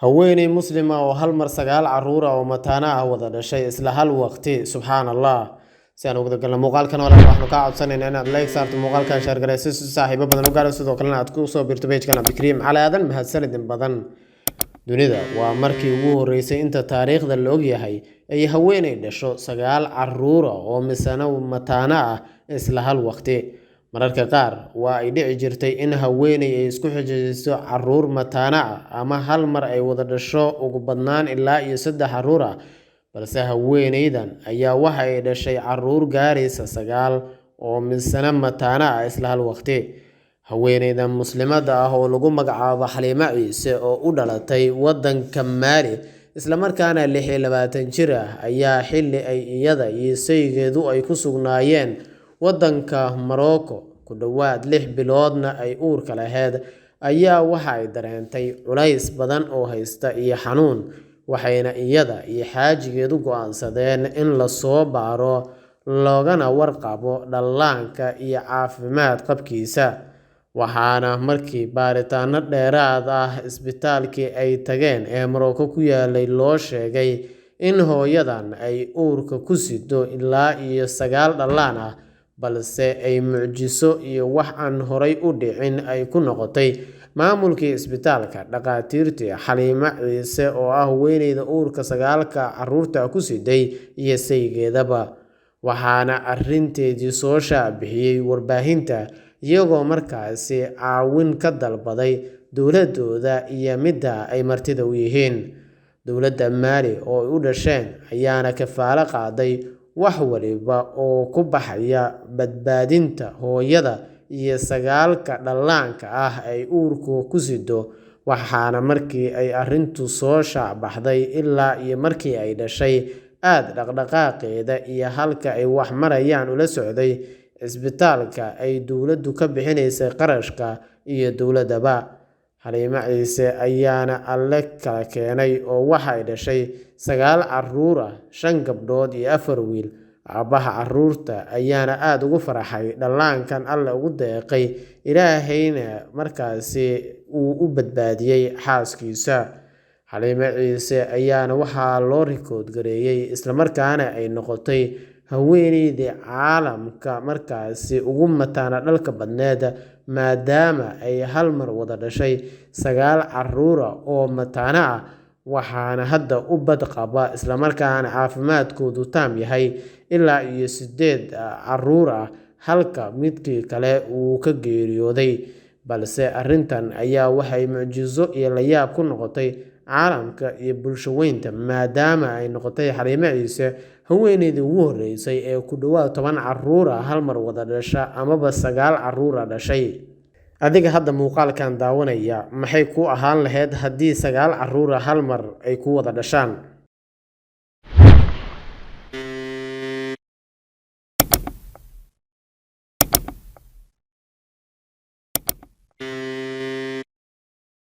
Haweeney Muslim ah oo hal mar 9 carruur ah oo mataano ah wada dhashay isla hal waqti, subxaan Allah. Si aan ugu galno muuqaalkan, walaal, waxaanu kaa codsanaynaa inaad like saarto muuqaalkan, share garayso si saaxiibo badan u gaaro, sidoo kalena aad ku soo biirto page-kan Cabdikariim Cali Aadan. Mahadsanidin badan. Dunida waa markii ugu horreysay inta taariikhda la ogyahay ay haweeney dhasho 9 carruur ah oo misana mataano ah isla hal waqti. Mararka qaar waa ay dhici jirtay in haweeney ay isku xijiso carruur mataano ah ama hal mar ay wada dhasho ugu badnaan ilaa iyo 3 carruur ah, balse haweeneydan ayaa waxa ay dhashay carruur gaaraysa 9 oo misana mataano ah isla hal waqti. Haweeneydan Muslimadda ah oo lagu magacaabo Xaliimo Ciise oo u dhalatay waddanka Maali, isla markaana 26 jir ah, ayaa xilli ay iyada iyo saygeedu ay ku sugnaayeen waddanka Morocco, ku dhowaad 6 biloodna ay uurka lahayd, ayaa waxa ay dareentay culays badan oo haysta iyo xanuun, waxayna iyada iyo xaajigeedu go'aansadeen in la soo baaro loogana warqabo dhallaanka iyo caafimaad qabkiisa. Waxaana markii baaritaanno dheeraad ah isbitaalkii ay tageen ee Morocco ku yaalay loo sheegay in hooyadan ay uurka ku siddo ilaa iyo 9 dhallaan ah, balse ay mucjiso iyo wax aan horay u dhicin ay ku noqotay maamulkii isbitaalka, dhakhaatiirtii, Xaliimo Ciise oo ah haweeneyda uurka 9-ka carruurta ku siday iyo saygeedaba. Waxaana arrinteedii soo shaacbixiyey warbaahinta, iyagoo markaasi caawin ka dalbaday dowladooda iyo midda ay martida u yihiin. Dowladda Maali oo ay u dhasheen ayaana kafaalo qaaday wax waliba oo ku baxaya badbaadinta hooyada iyo 9-ka dhallaanka ah ay uurka ku siddo. Waxaana markii ay arrintu soo shaacbaxday ilaa iyo markii ay dhashay aad dhaqdhaqaaqeeda iyo halka ay wax marayaan ula socday cisbitaalka ay dowladdu ka bixinaysay qarashka iyo dowladdaba. Xaliimo Ciise ayaana Alle kala keenay oo waxa ay dhashay 9 carruur ah, 5 gabdhood iyo 4 wiil. Aabbaha carruurta ayaana aad ugu farxay dhallaankan Alle ugu deeqay, Ilaahayna markaasi uu u badbaadiyey xaaskiisa. Xaliimo Ciise ayaana waxaa loo rikood gareeyey, isla markaana ay noqotay haweeneydii caalamka markaasi ugu mataano dhalka badneed, maadaama ay hal mar wada dhashay 9 carruur ah oo mataano ah. Waxaana hadda u bad qaba, isla markaana caafimaadkoodu taam yahay, ilaa iyo 8 carruur ah, halka midkii kale uu ka geeriyooday. Balse arrintan ayaa waxay mucjiso iyo layaab ku noqotay caalamka iyo bulsho weynta, maadaama ay noqotay Xaliimo Ciise haweeneydii ugu horreysay ee ku dhowaad 10 carruur ah hal mar wada dhasha amaba 9 carruur ah dhashay. Adiga hadda muuqaalkan daawanaya, maxay ku ahaan lahayd haddii 9 carruur ah hal mar ay ku wada dhashaan?